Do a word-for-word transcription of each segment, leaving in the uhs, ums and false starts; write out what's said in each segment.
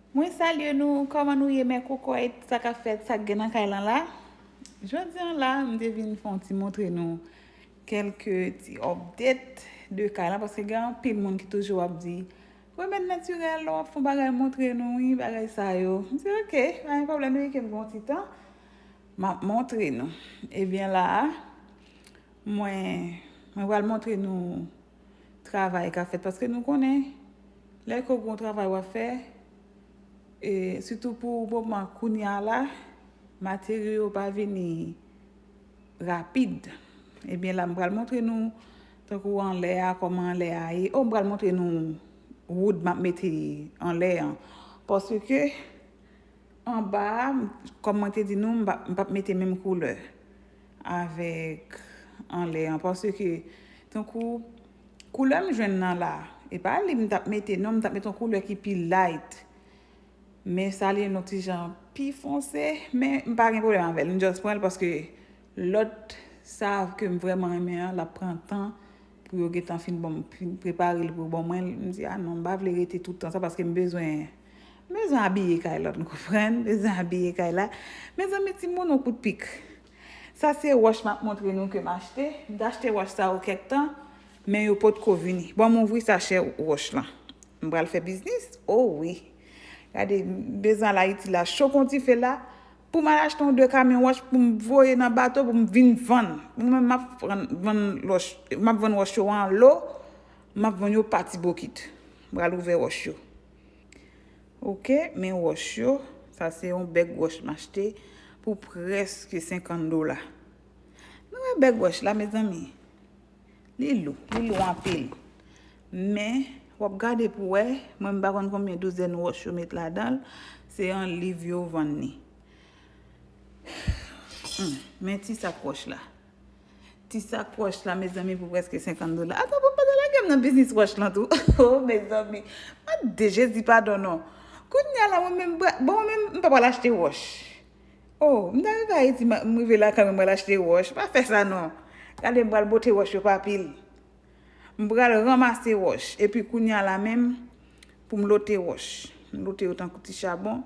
Mwen salye nou, kòman nou ye, mè kokoyt, sa k ap fèt, sa k gen nan kay lan la? Jodi an la, m te vin fè yon ti montre nou kèlke ti update de kay lan, paske gen anpil moun ki toujou ap di, remèd natirèl, lè w ap fè yon bagay, montre nou, wi, bagay sa yo. M di, oke, pa gen pwoblèm, men ke m gen yon ti tan, m ap montre nou. Ebyen la a, mwen, mwen pral montre nou travay k ap fèt, paske nou konnen, lè ke w gen yon travay w ap fè, e sitou pou moman kounye a la, materyo yo pa vini rapid. Ebyen la, m pral montre nou, tankou anlè a, kòman anlè a ye. O, m pral montre nou wood m ap mete anlè an. Paske anba a, kòm mwen te di nou, m p ap, m p ap mete menm koulè avèk anlè an. Paske, tankou, koulè m jwenn nan la, e pa li m t ap mete, non, m t ap mete yon koulè ki pi light. Men sa li yon ti jan pi fonse, men m pa gen pwoblèm avè l. M just pran l paske lòt sa ke m vrèman renmen an, l ap pran tan pou yo gentan fin ban m, fin prepare l pou yo ban mwen l. M di, a non, m pa vle rete tout tan sa paske m bezwen, m bezwen abiye kay la, nou konprann? M bezwen abiye kay la. Mezanmi, timoun, yon kout pik. Sa se wòch m ap montre nou ke m achte. M te achte wòch sa yo kèk tan, men yo potko vini. Bon, m ouvri sachè wòch lan. M pral fè biznis? O wi. Gade, m bezwen al Ayiti la, cho kon dife la. Pou m al achte yon de kamyon wòch pou m voye nan bato pou m vin vann. Mwen menm, m ap vann, vann wòch, m ap vann wòch yo an lo, m ap vann yo pa ti bokit. M pral ouvè wòch yo. Oke, men wòch yo, sa se yon bèg wòch m achte pou prèske senkant dola. Nou wè bèg wòch la, mezanmi? Li lou, li lou anpil. Men, w ap gade pou wè, mwen m pa konn konbyen douzèn wòch yo met ladan l, se an liv yo vann li. Hmm, men ti sak wòch la. Ti sak wòch la, mezanmi, pou prèske senkant dola. Atann, pou m pa ta lage m nan biznis wòch lan tou. O, mezanmi. Mande Jezi padon non. Kounye a la, mwen menm, bra- bon, mwen menm, m pa pral achte wòch. O, m ta rive Ayiti, m m rive lakay mwen, m pral achte wòch. Pa fè sa non. Gade, m pral bote wòch yo pa pil. M pral ranmase wòch. Epi kounye a la menm, pou m lote wòch. M lote yo tankou ti chabon,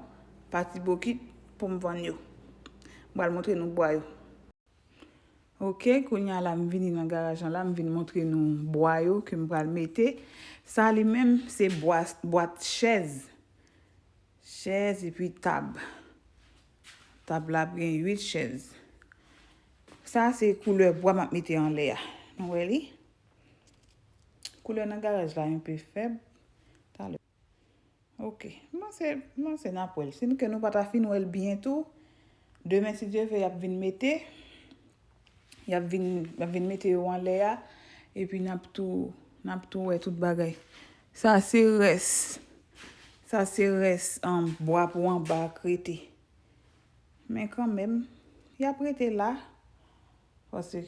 pa ti bokit, pou m vann yo. M pral montre nou bwa yo. Oke, kounye a la, m vini nan garaj lan la, m vin montre nou bwa yo ke m pral mete. Sa li menm, se bwa, bwat chèz. Chèz epi tab. Tab la ap gen uit chèz. Sa se koulè bwa m ap mete anlè a. Nou wè li? Koulè nan garaj la yon pe fèb. Talè. Oke. M panse, m panse n ap wè l. Si nou ke nou pa ta fin wè l byen tou, demen, si Dye vle, y ap vin mete. Y ap vin, y ap vin mete yo anlè a. Epi n ap tou, n ap tou wè tout bagay. Sa se rès. Sa se rès, um, bwa pou anba a k rete. Men kanmenm, y ap rete la. Paske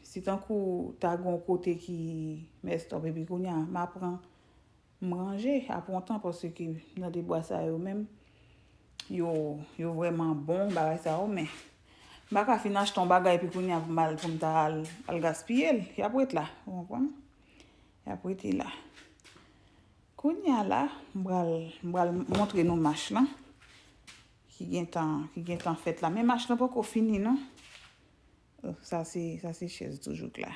si tankou ta gen yon kote ki messed up, epi kounye a, m ap pran, m ranje, ap pran tan, paske nan de bwa sa yo menm, yo, yo vrèman bon, bagay sa yo, men m pa ka fin achte yon bagay, epi kounye a pou m al, pou m ta al, al gaspiye l, y ap ret la, ou konprann? Y ap rete la. Kounye a la, m pral, m pral montre nou mach lan, ki gentan, ki gentan fèt la. Men mach lan poko fini, non. Oh, sa se, sa se chèz toujou k la.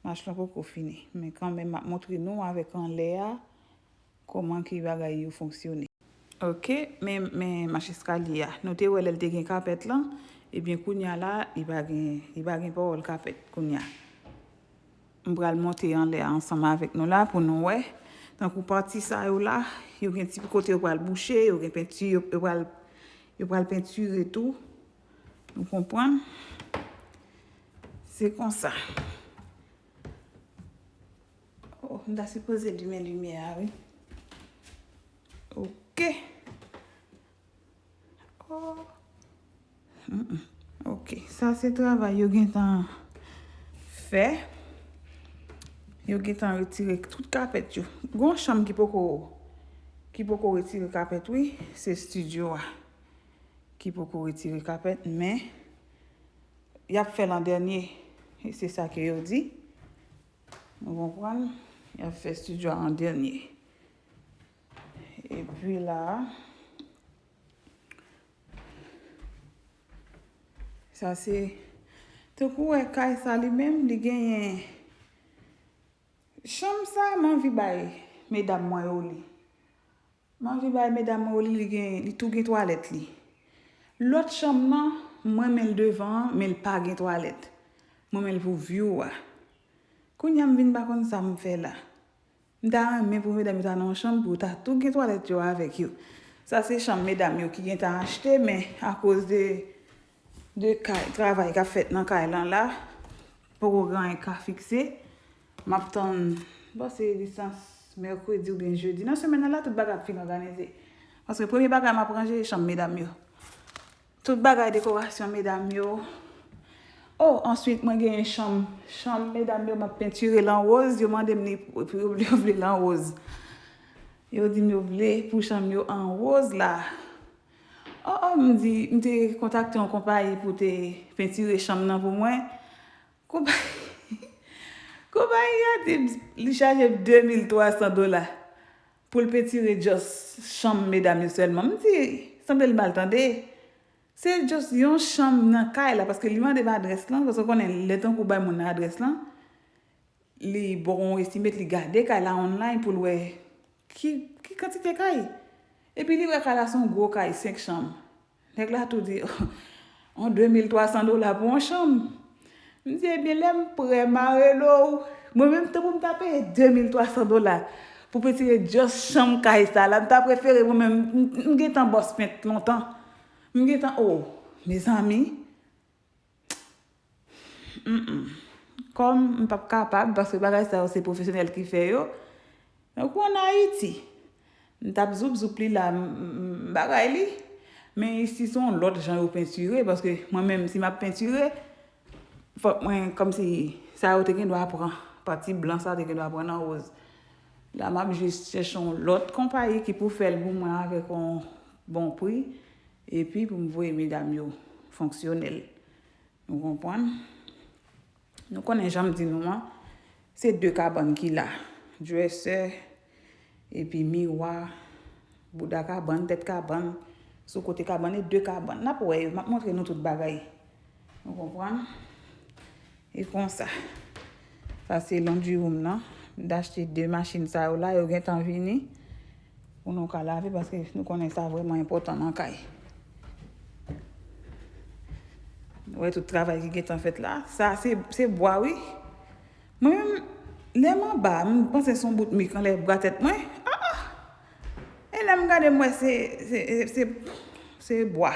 Mach lan poko fini. Men kanmenm, m ap montre nou avèk anlè a, kòman ke bagay yo fonksyone. Oke, men, men mach eskalye a. Nou te wè lè l te gen kapèt lan, ebyen kounye a la, li pa gen, li pa gen pawòl kapèt kounye a. M pral monte anlè a ansanm avèk nou la pou nou wè. Tankou pati sa yo la, yo gen ti kote yo pral bouche, yo gen penti, yo, yo pral, yo pral pentire tou. Nou konprann? Se konsa. Oh, m ta sipoze limen limyè a, wi. Oke. Oh. Mm-mm. Oke. Sa se travay yo gentan fè. Yo gentan retire tout kapèt yo. Gon chanm ki poko, ki poko retire kapèt, wi. Se estidyo a ki poko retire kapèt, men y ap fè l an dènye. E se sa ke yo di. Nou konprann? Y ap fè estidyo a an dènye. Epi, Epi la, sa se, tankou wè kay sa li menm, li genyen, chanm sa, m anvi bay medam mwen yo li. M anvi bay medam mwen yo li, li gen, li tou gen twalèt li. Lòt chanm nan, m renmen l devan an, men l pa gen twalèt. M renmen l pou view a. Kounye a m vin pa konn sa m fè la. M ta renmen pou medam yo ta nan yon chanm pou yo ta tou gen twalèt yo avèk yo. Sa se chanm medam yo ki gentan achte, men akoz de, de kay, travay k ap fèt nan kay lan la, poko gen anyen ka fikse. M ap tann, m panse li se mèkredi oubyen jedi. Nan semèn nan la, tout bagay ap fin òganize. Paske premye bagay m ap ranje, se chanm medam yo. Tout bagay dekorasyon medam yo. Oh, answit, mwen genyen chanm, chanm medam yo, m ap pentire l an woz. Yo mande m li pou, pou yo vle, yo vle l an woz. Yo di m yo vle pou chanm yo an woz la. Oh, oh, m di, m te kontakte yon konpayi pou te pentire chanm nan pou mwen. Konpayi, konpayi a di m li chaje m de mil twa san dola pou l pentire just chanm medam yo sèlman. M di, sanble l mal tande. Se just yon chanm nan kay la, paske li mande m adrès lan, paske w konnen lè tankou w bay moun nan adrès lan, li ba w yon estimate, li gade kay la online pou l wè ki, ki kantite kay. Epi li wè kay la se yon gwo kay, senk chanm. Nèg la tou di, yon de mil twa san dola pou yon chanm. M di, ebyen, lè m prè, m a rele w. Mwen menm, tanpri m ta peye de mil twa san dola pou pentire just chanm kay sa la, m ta prefere mwen menm, m, m gentan bòs pent lontan. M gentan, oh, mezanmi. Mm, mm. Kòm m p ap kapab, paske bagay sa yo se pwofesyonèl ki fè yo. Donk, ou ann Ayiti. M t ap zoup zoup li la, m, m, m bagay li. Men isi se yon lòt jan yo pentire, paske mwen menm, si m ap pentire, fòk mwen, kòmsi, sa yo te gen dwa pran. Pati blan sa te gen dwa pran nan woz. La, m ap jis chèche yon lòt konpayi ki pou fè l pou mwen avèk yon bon pri. Epi pou m voye medam yo fonksyonèl. Nou konprann? Nou konnen jan m di nou an, se de kabann ki la. Dresè, epi miwa, bouda kabann, tèt kabann, sou kote kabann, e de kabann. N ap wè yo, m ap montre nou tout bagay. Nou konprann? E konsa. Sa se laundry room nan. M t achte de machin sa yo la, yo gentan vini. Pou nou ka lave, paske nou konnen sa vrèman enpòtan nan kay. Nou wè tout travay ki gentan fèt la. Sa se, se bwa, wi. Mwen menm, lè m anba, m panse se yon bout mik anlè bra tèt mwen. Ah, ah! E lè m gade, m wè se, se, se, se bwa.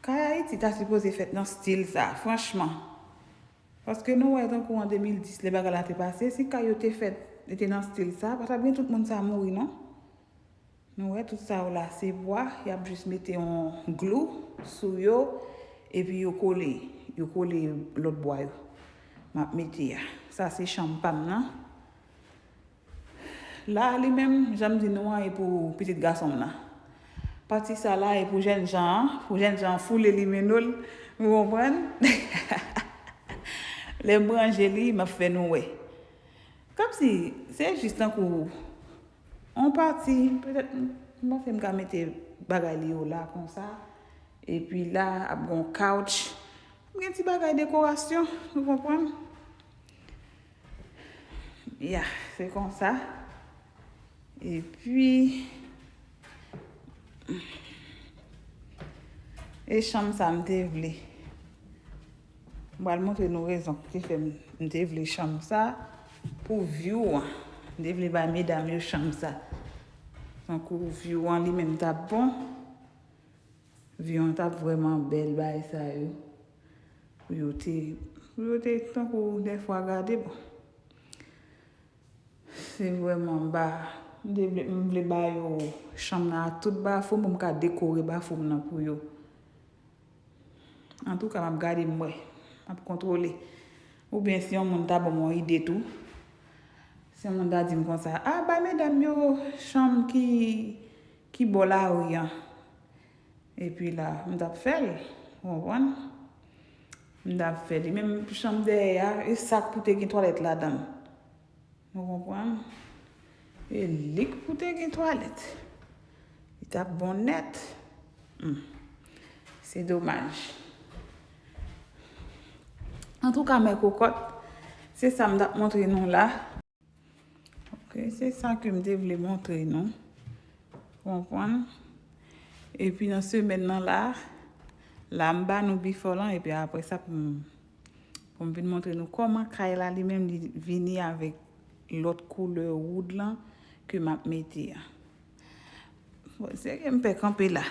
Kay Ayiti ta sipoze fèt nan stil sa, franchman. Paske nou wè, tankou an de mil dis, lè bagay la te pase, si kay yo te fèt, li te nan stil sa, pa t ap gen tout moun sa mouri, non. Nou wè, tout sa yo la, se bwa, y ap jis mete yon glou sou yo, epi yo kole, yo kole lòt bwa yo. M ap mete a. Sa se chanm pa m nan. La, li menm, jan m di nou an, e pou pitit gason m nan. Pati sa la, e pou jènjan an, pou jènjan an foule li mennen l, ou konprann? Lè m ranje li, m ap fè nou wè. Kòmsi, se jis tankou yon pati, petèt, m, m panse m ka mete bagay li yo la konsa. Epi la, ap gen yon couch. M gen ti bagay dekorasyon, nou konprann? Ya, se konsa. Epi, e chanm sa m te vle. M pral montre nou rezon ki fè m, m te vle chanm sa pou view an. M te vle bay medam yo chanm sa. Tankou view an li menm t ap bon. View an t ap vrèman bèl bagay sa yo. Pou yo te, pou yo te tankou dèfwa gade, bon. Se vrèman ba, m te vle, m vle ba yo chanm nan ak tout bafou m pou m ka dekore bafou m nan pou yo. Antouka, m ap gade, m wè. M ap kontwole. Oubyen si yon moun ta ban m yon ide tou. Si yon moun ta di m konsa, a, bay medam yo chanm ki, ki bò lari an. Epi la, m t ap fè l, ou konprann? M t ap fè li. Menm chanm dèyè a, e sa k pou te gen twalèt ladan l. Ou konprann? E li k pou te gen twalèt. Li t ap bon nèt. Hmm. Se domaj. Antouka, mè kokòt, se sa m t ap montre nou la. Ok, se sa ke m te vle montre nou. Konprann? Epi nan semèn nan la, la m ba nou before lan, epi apre sa pou m, pou m vin montre nou kòman kay la li menm li vini avèk lòt koulè wood lan ke m ap mete a. Bon, se ke m pè kanpe la.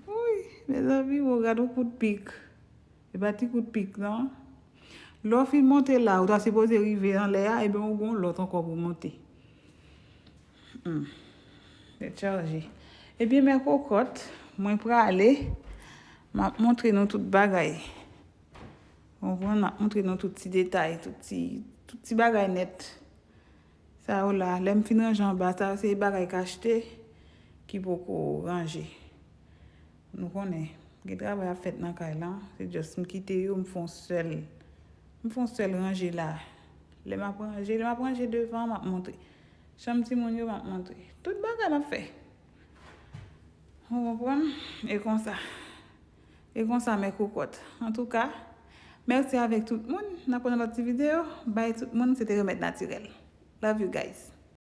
Wi, mezanmi, w gade yon kout pik. E pa ti kout pik, non. Lè w fin monte la, ou ta sipoze rive anlè a, ebyen ou gon lòt ankò pou monte. Hmm. Tèt chaje. Ebyen, mè kokòt, mwen prale, m ap montre nou tout bagay. Konprann, m ap montre nou tout ti detay, tout ti, tout ti bagay nèt. Sa yo la, lè m fin ranje anba, sa yo se bagay k achte ki poko ranje. Nou konnen, gen travay ap fèt nan kay la, se just m kite yo, m fè yon sèl, m fè yon sèl ranje la. Lè m ap ranje, lè m ap ranje devan, m ap montre. Chanm timoun yo, m ap montre. Tout bagay m ap fè. Ou konprann? E konsa. E konsa, mè kokòt. Antouka, mèsi avèk tout moun. N ap pran lòt ti videyo. Bay tout moun, se te Remèd Natirèl. Love you guys.